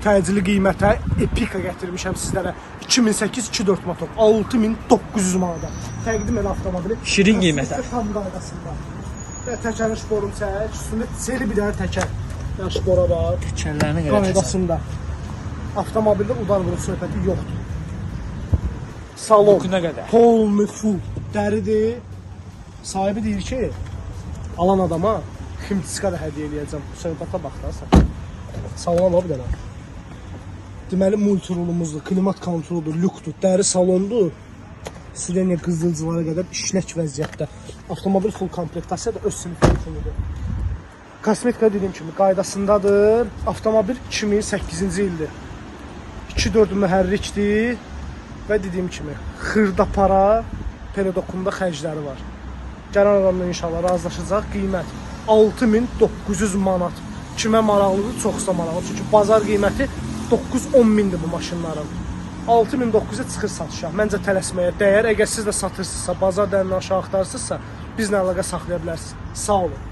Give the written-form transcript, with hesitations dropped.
Təcili qiymətə Epika gətirmişəm sizlərə. 2008 2.4 motor 6900 manata. Təqdim elə avtomobili. Şirin qiymətə. Tam qaydasında. Və təkərin şporum çək, üstündə seli bir dənə təkər. Yəni şpora var. Təkərlərini görə kəsən. Qaydasında. Avtomobildə udar vuruq söhbəti yoxdur. Salon Bugünə qədər. Polni full dəridir. Sahibi deyir ki, alan adama ximtiska da hədiyyə eləyəcəm. Söhbətə bax da sən. Salona bax bir dənə. Deməli multirulumuzdur, klimat kontroldur, lükdür, dəri salondur. Sidenya qızılcılara qədər işlək vəziyyətdə. Avtomobil full komplektasiya da öz sinif yükümüdür. Kosmetika dediyim kimi qaydasındadır. Avtomobil 2008-ci ildir. 2.4 mühərrikdir və dediyim kimi xırda para peredokunda xərcləri var. Gələn adamla inşallah razılaşacaq. Qiymət 6900 manat. Kimə maraqlıdır? Çoxsa maraqlı. Çünki bazar qiyməti 9-10 mindir bu maşınların. 6900-ə çıxır satışa. Məncə tələsməyə dəyər. Əgər siz də satırsınızsa, bazar dəyərindən aşağı axtarırsınızsa, bizlə əlaqə saxlaya bilərsiniz. Sağ olun.